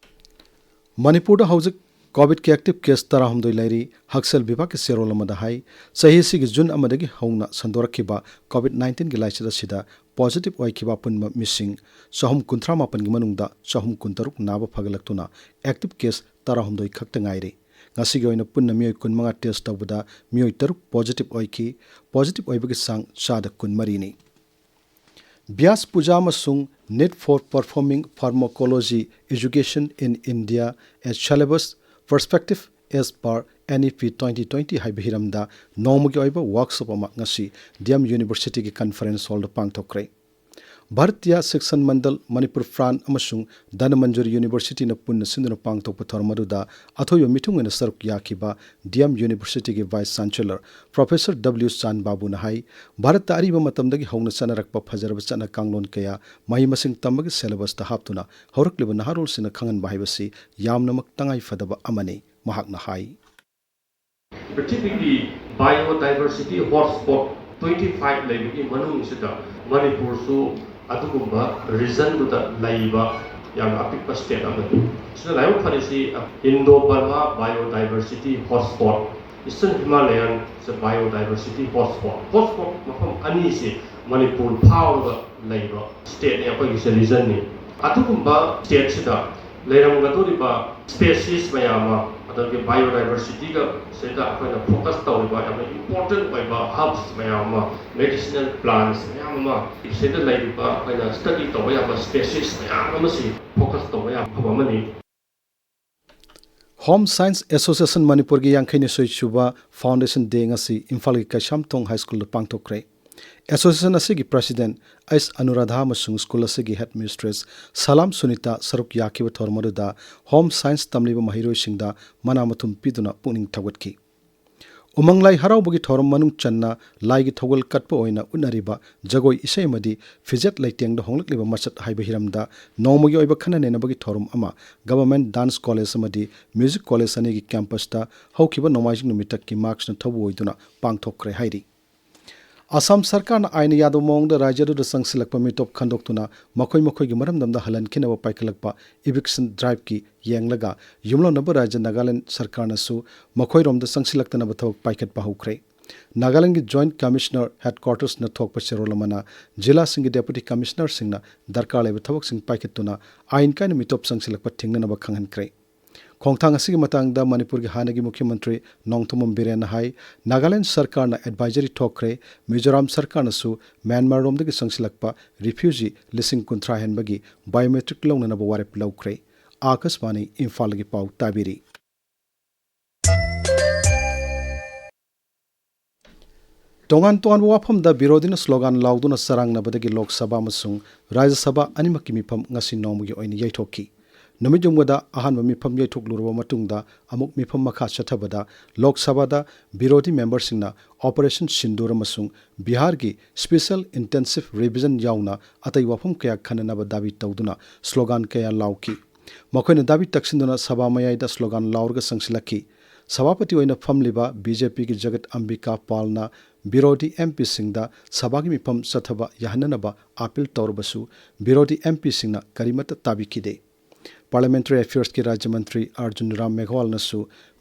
ꯃꯅꯤꯄꯨꯔꯗ ꯍꯧꯖꯤꯛ COVID-ꯀꯤ active case ꯇꯔꯥꯍꯨꯝꯗꯣꯏ ꯂꯩꯔꯤ꯫ ꯍꯛꯁꯦꯜ ꯕꯤꯚꯥꯒꯀꯤ ꯆꯦꯔꯣꯜ ꯑꯃꯗ ꯍꯥꯏ, ꯆꯍꯤ ꯑꯁꯤꯒꯤ ꯖꯨꯟ ꯑꯃꯗꯒꯤ ꯍꯧꯅ ꯁꯟꯗꯣꯔꯛꯈꯤꯕ COVID nineteenꯒꯤ ꯂꯥꯏꯆꯠ ꯑꯁꯤꯗ positive ꯑꯣꯏꯈꯤꯕ ꯑꯄꯨꯟꯕ ꯃꯤꯁꯤꯡ ꯆꯍꯨꯝ ꯀꯨꯟꯊ꯭ꯔꯥ ꯃꯥꯄꯟꯒꯤ ꯃꯅꯨꯡꯗ ꯆꯍꯨꯝ ꯀꯨꯟꯇꯔꯨꯛ ꯅꯥꯕ ꯐꯒꯠꯂꯛꯇꯨꯅ active case ꯇꯔꯥꯍꯨꯝꯗꯣꯏ ꯈꯛꯇ ꯉꯥꯏꯔꯤ꯫ ꯉꯁꯤꯒꯤ ꯑꯣꯏꯅ ꯄꯨꯟꯅ ꯃꯤꯑꯣꯏ ꯀꯨꯟꯃꯉꯥ test ꯇꯧꯕꯗ ꯃꯤꯑꯣꯏ ꯇꯔꯨꯛ positive ꯑꯣꯏꯈꯤ꯫ Positive ꯑꯣꯏꯕꯒꯤ ꯆꯥꯡ ꯆꯥꯗ ꯀꯨꯟꯃꯔꯤꯅꯤ꯫ ꯕ꯭ꯌꯥꯁ ꯄꯨꯖꯥ ꯑꯃꯁꯨꯡ Need for Performing Pharmacology Education in India, a Syllabus Perspective as per NEP twenty twenty ꯍꯥꯏꯕ ꯍꯤꯔꯝꯗ ꯅꯣꯡꯃꯒꯤ ꯑꯣꯏꯕ workshop ꯑꯃ ꯉꯁꯤ D M Universityꯒꯤ conference hallꯗ ꯄꯥꯡꯊꯣꯛꯈ꯭ꯔꯦ꯫ ꯚꯥꯔꯇꯤꯌꯥ ꯁꯤꯛꯁꯟ ꯃꯟꯗꯜ, ꯃꯅꯤꯄꯨꯔ ꯐ꯭ꯔꯥꯟ ꯑꯃꯁꯨꯡ ꯙꯅꯃꯟꯖꯨꯔꯤ Universityꯅ ꯄꯨꯟꯅ ꯁꯤꯟꯗꯨꯅ ꯄꯥꯡꯊꯣꯛꯄ ꯊꯧꯔꯝ ꯑꯗꯨꯗ ꯑꯊꯣꯏꯕ ꯃꯤꯊꯨꯡ ꯑꯣꯏꯅ ꯁꯔꯨꯛ ꯌꯥꯈꯤꯕ D M Universityꯒꯤ Vice Chancellor Professor W ꯆꯥꯟ ꯕꯥꯕꯨꯅ ꯍꯥꯏ, ꯚꯥꯔꯠꯇ ꯑꯔꯤꯕ ꯃꯇꯝꯗꯒꯤ ꯍꯧꯅ ꯆꯠꯅꯔꯛꯄ ꯐꯖꯔꯕ ꯆꯠꯅ ꯀꯥꯡꯂꯣꯟ ꯀꯌꯥ ꯃꯍꯩ ꯃꯁꯤꯡ ꯇꯝꯕꯒꯤ syllabusꯇ ꯍꯥꯞꯇꯨꯅ ꯍꯧꯔꯛꯂꯤꯕ ꯅꯍꯥꯔꯣꯜꯁꯤꯡꯅ ꯈꯪꯍꯟꯕ ꯍꯥꯏꯕꯁꯤ ꯌꯥꯝꯅꯃꯛ ꯇꯉꯥꯏ ꯐꯗꯕ ꯑꯃꯅꯤ꯫ ꯃꯍꯥꯛꯅ ꯍꯥꯏ꯫ ꯄ꯭ꯔꯤꯊꯤꯕꯤꯒꯤ biodiversity hotspot twenty five ꯂꯩꯕꯒꯤ ꯃꯅꯨꯡꯁꯤꯗ ꯃꯅꯤꯄꯨꯔꯁꯨ ꯑꯗꯨꯒꯨꯝꯕ regionꯗꯨꯗ ꯂꯩꯕ ꯌꯥꯝꯅ ꯑꯄꯤꯛꯄ state ꯑꯃꯅꯤ꯫ ꯁꯤꯗ ꯂꯥꯏꯕꯛ ꯐꯔꯤꯁꯤ Indo-Burma Biodiversity Hotspot Eastern Himalayan biodiversity hotspot, hotspot ꯃꯐꯝ ꯑꯅꯤꯁꯤ ꯃꯅꯤꯄꯨꯔ ꯐꯥꯎꯔꯒ ꯂꯩꯕ stateꯅꯤ, ꯑꯩꯈꯣꯏꯒꯤꯁꯦ regionꯅꯤ꯫ ꯑꯗꯨꯒꯨꯝꯕ stateꯁꯤꯗ ꯂꯩꯔꯝꯒꯗꯧꯔꯤꯕ species ꯃꯌꯥꯝ ꯑꯃ, ꯑꯗꯒꯤ biodiversityꯒ ꯁꯤꯗ ꯑꯩꯈꯣꯏꯅ focus ꯇꯧꯔꯤꯕ ꯌꯥꯝꯅ important ꯑꯣꯏꯕ herbs ꯃꯌꯥꯝ ꯑꯃ, medicinal plants ꯃꯌꯥꯝ ꯑꯃ, ꯁꯤꯗ ꯂꯩꯔꯤꯕ ꯑꯩꯈꯣꯏꯅ study ꯇꯧꯕ ꯌꯥꯕ species ꯃꯌꯥꯝ ꯑꯃꯁꯤ focus ꯇꯧꯕ ꯌꯥꯝ ꯐꯕ ꯑꯃꯅꯤ꯫ Home Science Association ꯃꯅꯤꯄꯨꯔꯒꯤ ꯌꯥꯡꯈꯩꯅꯤ ꯁꯨꯕ Foundation Day ꯉꯁꯤ ꯏꯝꯐꯥꯜꯒꯤ ꯀꯩꯁꯥꯝꯊꯣꯡ ꯍꯥꯏ ꯁ꯭ꯀꯨꯜꯗ ꯄꯥꯡꯊꯣꯛꯈ꯭ꯔꯦ꯫ Association ꯑꯁꯤꯒꯤ president ꯑꯩꯁ ꯑꯅꯨꯔꯥꯙꯥ ꯑꯃꯁꯨꯡ ꯁ꯭ꯀꯨꯜ ꯑꯁꯤꯒꯤ headmistress ꯁꯂꯥꯝ ꯁꯨꯅꯤꯇꯥ ꯁꯔꯨꯛ ꯌꯥꯈꯤꯕ ꯊꯧꯔꯝ ꯑꯗꯨꯗ Home Science ꯇꯝꯂꯤꯕ ꯃꯍꯩꯔꯣꯏꯁꯤꯡꯗ ꯃꯅꯥ ꯃꯊꯨꯝ ꯄꯤꯗꯨꯅ ꯄꯨꯛꯅꯤꯡ ꯊꯧꯒꯠꯈꯤ꯫ ꯎꯃꯪ ꯂꯥꯏ ꯍꯔꯥꯎꯕꯒꯤ ꯊꯧꯔꯝ ꯃꯅꯨꯡ ꯆꯟꯅ ꯂꯥꯏꯒꯤ ꯊꯧꯒꯜ ꯀꯠꯄ ꯑꯣꯏꯅ ꯎꯠꯅꯔꯤꯕ ꯖꯒꯣꯏ ꯏꯁꯩ ꯑꯃꯗꯤ ꯐꯤꯖꯦꯠ ꯂꯩꯇꯦꯡꯗ ꯍꯣꯡꯂꯛꯂꯤꯕ ꯃꯁꯛ ꯍꯥꯏꯕ ꯍꯤꯔꯝꯗ ꯅꯣꯡꯃꯒꯤ ꯑꯣꯏꯕ ꯈꯟꯅ ꯅꯩꯅꯕꯒꯤ ꯊꯧꯔꯝ ꯑꯃ Government Dance College ꯑꯃꯗꯤ Music College ꯑꯅꯤꯒꯤ campusꯇ ꯍꯧꯈꯤꯕ ꯅꯣꯡꯃꯥꯏꯖꯤꯡ ꯅꯨꯃꯤꯠꯇ ꯀꯤꯃꯥꯛꯁꯅ ꯊꯧꯕꯨ ꯑꯣꯏꯗꯨꯅ ꯄꯥꯡꯊꯣꯛꯈ꯭ꯔꯦ ꯍꯥꯏꯔꯤ꯫ ꯑꯁꯥꯝ ꯁꯔꯀꯥꯔꯅ ꯑꯥꯏꯟꯅ ꯌꯥꯗꯕ ꯃꯑꯣꯡꯗ ꯔꯥꯖ꯭ꯌ ꯑꯗꯨꯗ ꯆꯪꯁꯤꯜꯂꯛꯄ ꯃꯤꯇꯣꯞ ꯈꯟꯗꯣꯛꯇꯨꯅ ꯃꯈꯣꯏ ꯃꯈꯣꯏꯒꯤ ꯃꯔꯝꯗꯝꯗ ꯍꯜꯍꯟꯈꯤꯅꯕ ꯄꯥꯏꯈꯠꯂꯛꯄ eviction driveꯀꯤ ꯌꯦꯡꯂꯒ ꯌꯨꯝꯂꯣꯟꯅꯕ ꯔꯥꯖ꯭ꯌ ꯅꯥꯒꯥꯂꯦꯟꯗ ꯁꯔꯀꯥꯔꯅꯁꯨ ꯃꯈꯣꯏꯔꯣꯝꯗ ꯆꯪꯁꯤꯜꯂꯛꯇꯅꯕ ꯊꯕꯛ ꯄꯥꯏꯈꯠꯄ ꯍꯧꯈ꯭ꯔꯦ꯫ ꯅꯥꯒꯥꯂꯦꯟꯗꯒꯤ Joint Commissioner Headquartersꯅ ꯊꯣꯛꯄ ꯆꯦꯔꯣꯜ ꯑꯃꯅ ꯖꯤꯂꯥꯁꯤꯡꯒꯤ Deputy Commissionerꯁꯤꯡꯅ ꯗꯔꯀꯥꯔ ꯂꯩꯕ ꯊꯕꯛꯁꯤꯡ ꯄꯥꯏꯈꯠꯇꯨꯅ ꯑꯥꯏꯟ ꯀꯥꯏꯅ ꯃꯤꯇꯣꯞ ꯆꯪꯁꯤꯜꯂꯛꯄ ꯊꯤꯡꯅꯅꯕ ꯈꯪꯍꯟꯈ꯭ꯔꯦ꯫ ꯈꯣꯡꯊꯥꯡ ꯑꯁꯤꯒꯤ ꯃꯇꯥꯡꯗ ꯃꯅꯤꯄꯨꯔꯒꯤ ꯍꯥꯟꯅꯒꯤ ꯃꯨꯈ꯭ꯌ ꯃꯟꯇ꯭ꯔꯤ ꯅꯣꯡꯊꯣꯝꯕꯝ ꯕꯤꯔꯦꯟꯅ ꯍꯥꯏ, ꯅꯥꯒꯥꯂꯦꯟꯗ ꯁꯔꯀꯥꯔꯅ advisory ꯊꯣꯛꯈ꯭ꯔꯦ, ꯃꯤꯖꯣꯔꯥꯝ ꯁꯔꯀꯥꯔꯅꯁꯨ ꯃ꯭ꯌꯥꯟꯃꯥꯔꯔꯣꯝꯗꯒꯤ ꯆꯪꯁꯤꯜꯂꯛꯄ refugee ꯂꯤꯁꯤꯡ ꯀꯨꯟꯊ꯭ꯔꯥ ꯍꯦꯟꯕꯒꯤ biometric ꯂꯧꯅꯅꯕ ꯋꯥꯔꯦꯞ ꯂꯧꯈ꯭ꯔꯦ꯫ ꯑꯥꯀꯥꯁꯕꯥꯅꯤ ꯏꯝꯐꯥꯜꯒꯤ ꯄꯥꯎ ꯇꯥꯕꯤꯔꯤ꯫ ꯇꯣꯉꯥꯟ ꯇꯣꯉꯥꯟꯕ ꯋꯥꯐꯝꯗ ꯕꯤꯔꯣꯙꯤꯅ slogan ꯂꯥꯎꯗꯨꯅ ꯆꯔꯥꯡꯅꯕꯗꯒꯤ ꯂꯣꯛ ꯁꯚꯥ ꯑꯃꯁꯨꯡ ꯔꯥꯖ꯭ꯌ ꯁꯚꯥ ꯑꯅꯤꯃꯛꯀꯤ ꯃꯤꯐꯝ ꯉꯁꯤ ꯅꯣꯡꯃꯒꯤ ꯑꯣꯏꯅ ꯌꯩꯊꯣꯛꯈꯤ꯫ ꯅꯨꯃꯤꯠ ꯌꯨꯡꯕꯗ ꯑꯍꯥꯟꯕ ꯃꯤꯐꯝ ꯌꯩꯊꯣꯛꯂꯨꯔꯕ ꯃꯇꯨꯡꯗ ꯑꯃꯨꯛ ꯃꯤꯐꯝ ꯃꯈꯥ ꯆꯠꯊꯕꯗ ꯂꯣꯛ ꯁꯚꯥꯗ ꯕꯤꯔꯣꯙꯤ memberꯁꯤꯡꯅ Operation Sindoor ꯑꯃꯁꯨꯡ ꯕꯤꯍꯥꯔꯒꯤ Special Intensive Revision ꯌꯥꯎꯅ ꯑꯇꯩ ꯋꯥꯐꯝ ꯀꯌꯥ ꯈꯟꯅꯅꯕ ꯗꯥꯕꯤ ꯇꯧꯗꯨꯅ slogan ꯀꯌꯥ ꯂꯥꯎꯈꯤ꯫ ꯃꯈꯣꯏꯅ ꯗꯥꯕꯤ ꯇꯛꯁꯤꯟꯗꯨꯅ ꯁꯚꯥ ꯃꯌꯥꯏꯗ slogan ꯂꯥꯎꯔꯒ ꯆꯪꯁꯤꯜꯂꯛꯈꯤ꯫ ꯁꯚꯥꯄꯇꯤ ꯑꯣꯏꯅ ꯐꯝꯂꯤꯕ BJPꯒꯤ ꯖꯒꯠ ꯑꯝꯕꯤꯀꯥ ꯄꯥꯜꯅ ꯕꯤꯔꯣꯙꯤ MPꯁꯤꯡꯗ ꯁꯚꯥꯒꯤ ꯃꯤꯐꯝ ꯆꯠꯊꯕ ꯌꯥꯍꯟꯅꯅꯕ appeal ꯇꯧꯔꯕꯁꯨ ꯕꯤꯔꯣꯙꯤ MPꯁꯤꯡꯅ ꯀꯔꯤꯃꯠꯇ ꯇꯥꯕꯤꯈꯤꯗꯦ꯫ Parliamentary Affairsꯀꯤ ꯔꯥꯖ꯭ꯌ ꯃꯟꯇ꯭ꯔꯤ ꯑꯔꯖꯨꯟ ꯔꯥꯝ ꯃꯦꯘꯋꯥꯜꯅꯁꯨ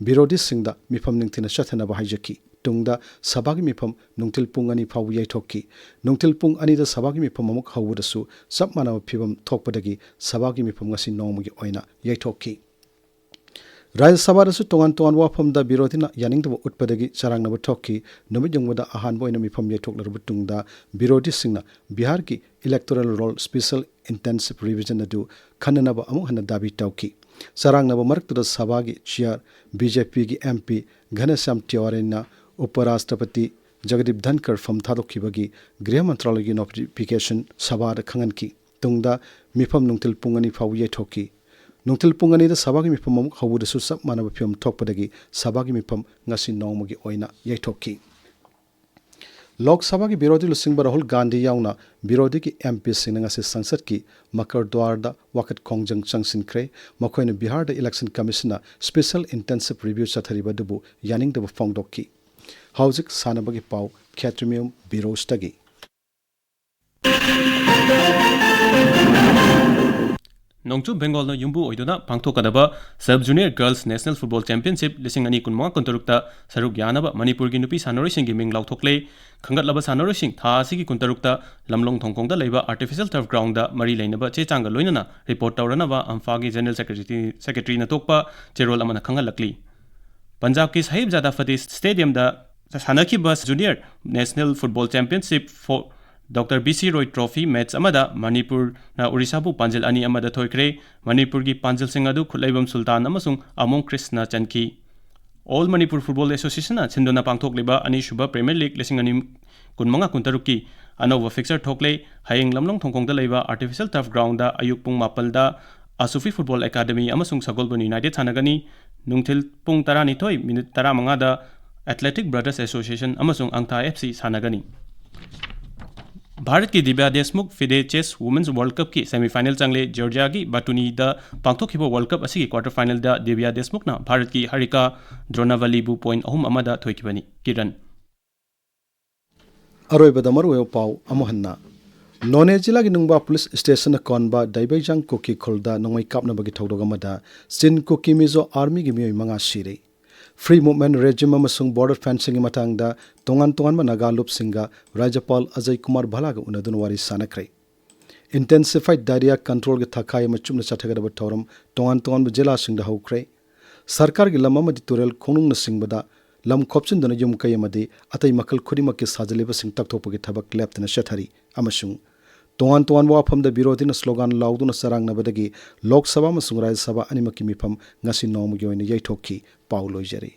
ꯕꯤꯔꯣꯙꯤꯁꯤꯡꯗ ꯃꯤꯐꯝ ꯅꯤꯡꯊꯤꯅ ꯆꯠꯊꯅꯕ ꯍꯥꯏꯖꯈꯤ꯫ ꯇꯨꯡꯗ ꯁꯚꯥꯒꯤ ꯃꯤꯐꯝ ꯅꯨꯡꯊꯤꯜ ꯄꯨꯡ ꯑꯅꯤ ꯐꯥꯎꯕ ꯌꯩꯊꯣꯛꯈꯤ꯫ ꯅꯨꯡꯊꯤꯜ ꯄꯨꯡ ꯑꯅꯤꯗ ꯁꯚꯥꯒꯤ ꯃꯤꯐꯝ ꯑꯃꯨꯛ ꯍꯧꯕꯗꯁꯨ ꯆꯞ ꯃꯥꯟꯅꯕ ꯐꯤꯕꯝ ꯊꯣꯛꯄꯗꯒꯤ ꯁꯚꯥꯒꯤ ꯃꯤꯐꯝ ꯉꯁꯤ ꯅꯣꯡꯃꯒꯤ ꯑꯣꯏꯅ ꯌꯩꯊꯣꯛꯈꯤ꯫ ꯔꯥꯖ꯭ꯌ ꯁꯚꯥꯗꯁꯨ ꯇꯣꯉꯥꯟ ꯇꯣꯉꯥꯟꯕ ꯋꯥꯐꯝꯗ ꯕꯤꯔꯣꯙꯤꯅ ꯌꯥꯅꯤꯡꯗꯕ ꯎꯠꯄꯗꯒꯤ ꯆꯔꯥꯡꯅꯕ ꯊꯣꯛꯈꯤ꯫ ꯅꯨꯃꯤꯠ ꯌꯨꯡꯕꯗ ꯑꯍꯥꯟꯕ ꯑꯣꯏꯅ ꯃꯤꯐꯝ ꯌꯩꯊꯣꯛꯂꯔꯕ ꯇꯨꯡꯗ ꯕꯤꯔꯣꯙꯤꯁꯤꯡꯅ ꯕꯤꯍꯥꯔꯒꯤ Electoral Roll Special Intensive Revision ꯑꯗꯨ ꯈꯟꯅꯅꯕ ꯑꯃꯨꯛ ꯍꯟꯅ ꯗꯥꯕꯤ ꯇꯧꯈꯤ꯫ ꯆꯔꯥꯡꯅꯕ ꯃꯔꯛꯇꯨꯗ ꯁꯚꯥꯒꯤ ꯆꯤꯌꯥꯔ ꯕꯤ ꯖꯦ ꯄꯤꯒꯤ ꯑꯦꯝ ꯄꯤ ꯘꯅꯁ꯭ꯌꯥꯝ ꯇꯤꯋꯥꯔꯤꯅ ꯎꯄ ꯔꯥꯁꯇ꯭ꯔꯄꯇꯤ ꯖꯒꯗꯤꯞ ꯙꯟꯀꯔ ꯐꯝ ꯊꯥꯗꯣꯛꯈꯤꯕꯒꯤ ꯒ꯭ꯔꯤꯍ ꯃꯟꯇ꯭ꯔꯥꯂꯌꯒꯤ ꯅꯣꯇꯤꯐꯤꯀꯦꯁꯟ ꯁꯚꯥꯗ ꯈꯪꯍꯟꯈꯤ꯫ ꯇꯨꯡꯗ ꯃꯤꯐꯝ ꯅꯨꯡꯊꯤꯜ ꯄꯨꯡ ꯑꯅꯤ ꯐꯥꯎꯕ ꯌꯩꯊꯣꯛꯈꯤ꯫ ꯅꯨꯡꯊꯤꯜ ꯄꯨꯡ ꯑꯅꯤꯗ ꯁꯚꯥꯒꯤ ꯃꯤꯐꯝ ꯑꯃꯨꯛ ꯍꯧꯕꯗꯁꯨ ꯆꯞ ꯃꯥꯟꯅꯕ ꯐꯤꯕꯝ ꯊꯣꯛꯄꯗꯒꯤ ꯁꯚꯥꯒꯤ ꯃꯤꯐꯝ ꯉꯁꯤ ꯅꯣꯡꯃꯒꯤ ꯑꯣꯏꯅ ꯌꯩꯊꯣꯛꯈꯤ꯫ ꯂꯣꯛ ꯁꯚꯥꯒꯤ ꯕꯤꯔꯣꯙꯤ ꯂꯨꯆꯤꯡꯕ ꯔꯥꯍꯨꯜ ꯒꯥꯟꯙꯤ ꯌꯥꯎꯅ ꯕꯤꯔꯣꯙꯤꯒꯤ ꯑꯦꯝ ꯄꯤꯁꯤꯡꯅ ꯉꯁꯤ ꯁꯪꯁꯠꯀꯤ ꯃꯀꯔ ꯗ꯭ꯋꯥꯔꯗ ꯋꯥꯀꯠ ꯈꯣꯡꯖꯪ ꯆꯪꯁꯤꯟꯈ꯭ꯔꯦ꯫ ꯃꯈꯣꯏꯅ ꯕꯤꯍꯥꯔꯗ ꯏꯂꯦꯛꯁꯟ ꯀꯃꯤꯁꯟꯅ ꯁ꯭ꯄꯦꯁꯦꯜ ꯏꯟꯇꯦꯟꯁꯤꯚ ꯔꯤꯚ꯭ꯌꯨ ꯆꯠꯊꯔꯤꯕ ꯑꯗꯨꯕꯨ ꯌꯥꯅꯤꯡꯗꯕ ꯐꯣꯡꯗꯣꯛꯈꯤ꯫ ꯍꯧꯖꯤꯛ ꯁꯥꯟꯅꯕꯒꯤ ꯄꯥꯎ, ꯈꯦꯇ꯭ꯔꯤꯃꯌꯨꯝ ꯕꯤꯔꯣꯁꯇꯒꯤ꯫ ꯅꯣꯡꯆꯨꯞ ꯕꯦꯡꯒꯣꯜꯅ ꯌꯨꯝꯕꯨ ꯑꯣꯏꯗꯨꯅ ꯄꯥꯡꯊꯣꯛꯀꯗꯕ sub junior girls national football championship ꯂꯤꯁꯤꯡ ꯑꯅꯤ ꯀꯨꯟꯃꯉꯥ ꯀꯨꯟꯇꯔꯨꯛꯇ ꯁꯔꯨꯛ ꯌꯥꯅꯕ ꯃꯅꯤꯄꯨꯔꯒꯤ ꯅꯨꯄꯤ ꯁꯥꯟꯅꯔꯣꯏꯁꯤꯡꯒꯤ ꯃꯤꯡ ꯂꯥꯎꯊꯣꯛꯂꯦ꯫ ꯈꯟꯒꯠꯂꯕ ꯁꯥꯟꯅꯔꯣꯏꯁꯤꯡ ꯊꯥ ꯑꯁꯤꯒꯤ ꯀꯨꯟꯇꯔꯨꯛꯇ ꯂꯝꯂꯣꯡ ꯊꯣꯡꯈꯣꯡꯗ ꯂꯩꯕ ꯑꯥꯔꯇꯤꯐꯤꯁꯤꯌꯦꯜ ꯇꯔꯐ ꯒ꯭ꯔꯥꯎꯟꯗ ꯃꯔꯤ ꯂꯩꯅꯕ ꯆꯦ ꯆꯥꯡꯒ ꯂꯣꯏꯅꯅ ꯔꯤꯄꯣꯔꯠ ꯇꯧꯔꯅꯕ ꯑꯝꯐꯥꯒꯤ ꯖꯦꯅꯔꯦꯜ ꯁꯦꯀ꯭ꯔꯦꯇꯔꯤ, ꯁꯦꯀ꯭ꯔꯦꯇꯔꯤꯅ ꯊꯣꯛꯄ ꯆꯦꯔꯣꯜ ꯑꯃꯅ ꯈꯪꯍꯜꯂꯛꯂꯤ꯫ ꯄꯟꯖꯥꯕꯀꯤ ꯁꯍꯤꯕꯖꯥꯗꯥ ꯐꯇꯦꯍ ꯁ꯭ꯇꯦꯗꯤꯌꯝꯗ ꯁꯥꯟꯅꯈꯤꯕ junior national football championship for doctor B C Roy trophy match ꯑꯃꯗ ꯃꯅꯤꯄꯨꯔꯅ ꯎꯔꯤꯁꯥꯕꯨ ꯄꯥꯟꯖꯤꯜ ꯑꯅꯤ ꯑꯃꯗ ꯊꯣꯏꯈ꯭ꯔꯦ꯫ ꯃꯅꯤꯄꯨꯔꯒꯤ ꯄꯥꯟꯖꯤꯜꯁꯤꯡ ꯑꯗꯨ ꯈꯨꯠꯂꯩꯕꯝ ꯁꯨꯜꯇꯥꯟ ꯑꯃꯁꯨꯡ ꯑꯃꯣꯡ ꯀ꯭ꯔꯤꯁꯅ ꯆꯟꯈꯤ꯫ ꯑꯣꯜ ꯃꯅꯤꯄꯨꯔ ꯐꯨꯠꯕꯣꯜ ꯑꯦꯁꯣꯁꯤꯌꯦꯁꯟꯅ ꯁꯤꯟꯗꯨꯅ ꯄꯥꯡꯊꯣꯛꯂꯤꯕ ꯑꯅꯤꯁꯨꯕ ꯄ꯭ꯔꯤꯃꯤꯌꯔ ꯂꯤꯒ ꯂꯤꯁꯤꯡ ꯑꯅꯤ ꯀꯨꯟꯃꯉꯥ ꯀꯨꯟꯇꯔꯨꯛꯀꯤ ꯑꯅꯧꯕ ꯐꯤꯛꯆꯔ ꯊꯣꯛꯂꯦ꯫ ꯍꯌꯦꯡ ꯂꯝꯂꯣꯡ ꯊꯣꯡꯈꯣꯡꯗ ꯂꯩꯕ ꯑꯥꯔꯇꯤꯐꯤꯁꯤꯌꯦꯜ ꯇꯔꯐ ꯒ꯭ꯔꯥꯎꯟꯗ ꯑꯌꯨꯛ ꯄꯨꯡ ꯃꯥꯄꯜꯗ ꯑꯁꯨꯐꯤ ꯐꯨꯠꯕꯣꯜ ꯑꯦꯀꯥꯗꯃꯤ ꯑꯃꯁꯨꯡ ꯁꯒꯣꯜꯕꯟ ꯌꯨꯅꯥꯏꯇꯦꯗ ꯁꯥꯟꯅꯒꯅꯤ꯫ ꯅꯨꯡꯊꯤꯜ ꯄꯨꯡ ꯇꯔꯥꯅꯤꯊꯣꯏ ꯃꯤꯅꯤꯠ ꯇꯔꯥꯃꯉꯥꯗ ꯑꯦꯊꯂꯦꯇꯤꯛ ꯕ꯭ꯔꯗꯔꯁ ꯑꯦꯁꯣꯁꯤꯌꯦꯁꯟ ꯑꯃꯁꯨꯡ ꯑꯪꯊꯥ ꯑꯦꯐ ꯁꯤ ꯁꯥꯟꯅꯒꯅꯤ꯫ ꯚꯥꯔꯠꯀꯤ ꯗꯤꯕ꯭ꯌꯥ Deshmukh FIDE chess women's world ꯀꯞꯀꯤ ꯁꯦꯃꯤꯐꯥꯏꯅꯦꯜ ꯆꯪꯂꯦ꯫ ꯖꯣꯔꯖꯤꯌꯥꯒꯤ ꯕꯥꯇꯨꯅꯤꯗ ꯄꯥꯡꯊꯣꯛꯈꯤꯕ ꯋꯥꯔꯜꯗ ꯀꯞ ꯑꯁꯤꯒꯤ ꯀ꯭ꯋꯥꯔꯇꯔ ꯐꯥꯏꯅꯦꯜꯗ ꯗꯤꯕ꯭ꯌꯥ ꯗꯦꯁꯃꯨꯈꯅ ꯚꯥꯔꯠꯀꯤ ꯍꯔꯤꯀꯥ ꯗ꯭ꯔꯣꯅꯥꯚꯂꯤꯕꯨ ꯄꯣꯏꯟꯠ ꯑꯍꯨꯝ ꯑꯃꯗ ꯊꯣꯏꯈꯤꯕꯅꯤ꯫ ꯀꯤꯔꯟ꯫ ꯑꯔꯣꯏꯕꯗ ꯃꯔꯨꯑꯣꯏꯕ ꯄꯥꯎ ꯑꯃꯨꯛ ꯍꯟꯅ꯫ ꯅꯣꯅꯦ ꯖꯤꯂꯥꯒꯤ ꯅꯨꯡꯕꯥ ꯄꯨꯂꯤꯁ ꯁ꯭ꯇꯦꯁꯟꯅ ꯀꯣꯟꯕ ꯗꯥꯏꯕꯩꯖꯥꯡ ꯀꯨꯀꯤ ꯈꯨꯜꯗ ꯅꯣꯡꯃꯩ ꯀꯥꯞꯅꯕꯒꯤ ꯊꯧꯗꯣꯛ ꯑꯃꯗ ꯆꯤꯟ ꯀꯨꯀꯤ ꯃꯤꯖꯣ ꯑꯥꯔꯃꯤꯒꯤ ꯃꯤꯑꯣꯏ ꯃꯉꯥ ꯁꯤꯔꯦ꯫ ꯐ꯭ꯔꯤ ꯃꯨꯚꯃꯦꯟꯠ ꯔꯦꯖꯤꯝ ꯑꯃꯁꯨꯡ ꯕꯣꯔꯗꯔ ꯐꯦꯟꯁꯤꯡꯒꯤ ꯃꯇꯥꯡꯗ ꯇꯣꯉꯥꯟ ꯇꯣꯉꯥꯟꯕ ꯅꯥꯒꯥ ꯂꯨꯞꯁꯤꯡꯒ ꯔꯥꯖ꯭ꯌꯄꯥꯜ ꯑꯖꯌ ꯀꯨꯃꯥꯔ ꯚꯥꯂꯥꯒ ꯎꯅꯗꯨꯅ ꯋꯥꯔꯤ ꯁꯥꯟꯅꯈ꯭ꯔꯦ꯫ ꯏꯟꯇꯦꯟꯁꯤꯐꯥꯏꯗ ꯗꯥꯏꯔꯤꯌꯥ ꯀꯟꯇ꯭ꯔꯣꯜꯒꯤ ꯊꯥꯈꯥꯏ ꯑꯃ ꯆꯨꯞꯅ ꯆꯠꯊꯒꯗꯕ ꯊꯧꯔꯝ ꯇꯣꯉꯥꯟ ꯇꯣꯉꯥꯟꯕ ꯖꯤꯂꯥꯁꯤꯡꯗ ꯍꯧꯈ꯭ꯔꯦ꯫ ꯁꯔꯀꯥꯔꯒꯤ ꯂꯝ ꯑꯃꯗꯤ ꯇꯨꯔꯦꯜ ꯈꯣꯡꯅꯨꯡꯅꯆꯤꯡꯕꯗ ꯂꯝ ꯈꯣꯞꯆꯤꯟꯗꯨꯅ ꯌꯨꯝ ꯀꯩ ꯑꯃꯗꯤ ꯑꯇꯩ ꯃꯈꯜ ꯈꯨꯗꯤꯡꯃꯛꯀꯤ ꯁꯥꯖꯤꯜꯂꯤꯕꯁꯤꯡ ꯇꯛꯊꯣꯛꯄꯒꯤ ꯊꯕꯛ ꯂꯦꯞꯇꯅ ꯆꯠꯊꯔꯤ ꯑꯃꯁꯨꯡ ꯇꯣꯉꯥꯟ ꯇꯣꯉꯥꯟꯕ ꯋꯥꯐꯝꯗ ꯕꯤꯔꯣꯙꯤꯅ ꯁ꯭ꯂꯣꯒꯥꯟ ꯂꯥꯎꯗꯨꯅ ꯆꯔꯥꯡꯅꯕꯗꯒꯤ ꯂꯣꯛ ꯁꯚꯥ ꯑꯃꯁꯨꯡ ꯔꯥꯖ꯭ꯌ ꯁꯚꯥ ꯑꯅꯤꯃꯛꯀꯤ ꯃꯤꯐꯝ ꯉꯁꯤ ꯅꯣꯡꯃꯒꯤ ꯑꯣꯏꯅ ꯌꯩꯊꯣꯛꯈꯤ꯫ ꯄꯥꯎ ꯂꯣꯏꯖꯔꯦ꯫